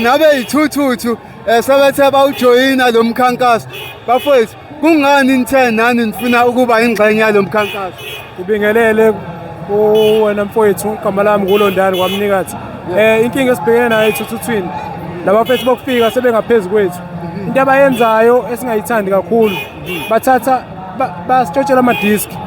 Nabe yithuthuthu sebethe bawujoyina lo mkhankaso. Bafowethu, kungani nithe nani nifuna ukuba ingxenye yalo mkhankaso? Ngibingelele kuwena mfowethu, igama lami nguLondani kwaMnikathi. Inkinga esibhekene nayo ethuthuthwini, labafethu bokufika sebengaphezu kwethu. Into abayenzayo esingayithandi kakhulu, bathatha basitshotshela amadiski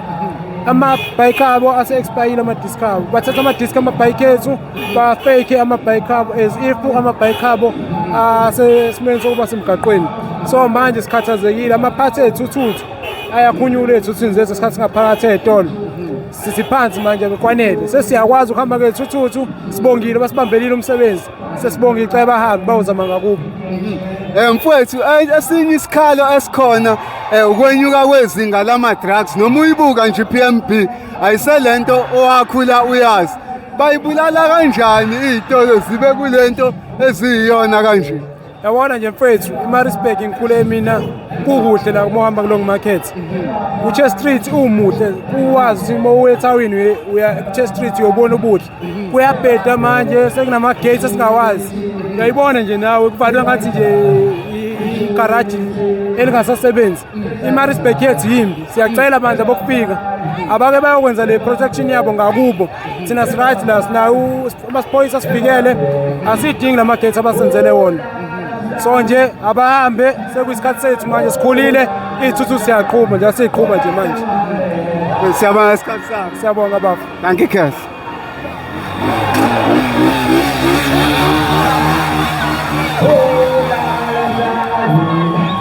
amabhayiki abo ase-expayile, amadiski abo, bathatha amadiski amabhayiki ethu, ba-fake amabhayiki abo as if amabhayiki abo asesimeni sokuba semgaqweni. So manje sikhathazekile, amaphathi ethuthuthu ayakhunyulwa ey'thuthwini zethu isikhathi singaphakathi ey'tolo. Sithi phansi manje, kwanele, sesiyakwazi ukuhamba ngey'thuthuthu. Sibongile, basibambelile umsebenzi, sesibonga iceba, bahambe bawuzama ngakubo. Mfowethu, esinye isikhalo esikhona ukwenyuka kwezinga lama drugs. Noma uyibuka nje PMB ayiselento owakhula uyazi. Bayibulala kanjani izitolo zibe kulento eziyiyona kanje? Yabona nje mfethu, iMaritzburg ngikhule mina kukuhle la. Uma uhamba kulong market uChurch Street umuhle, uwazi ukuthi uma uya ethawini uya kuChurch Street uyobona ubuhle. Kuyabheda manje, sekunama gates esingawazi. Uyayibona nje nawe, kuvalwe ngathi nje igaraji elingasasebenzi. IMaritzburg yethu yimbi. Siyacela bandla bokufika abake bayokwenza le protection yabo ngakubo. Thina si-right la, sinawo amasiphoyisa sivikele, asidingi lama gates abasenzele wona. So nje abahambe, sekuyisikhathi sethu manje, sikhulile, iy'thuthu siyaqhuba nje, asiyiqhuba nje manje. Siyabonga isikhathi sakho. Siyabonga baba. Thank you, Cass.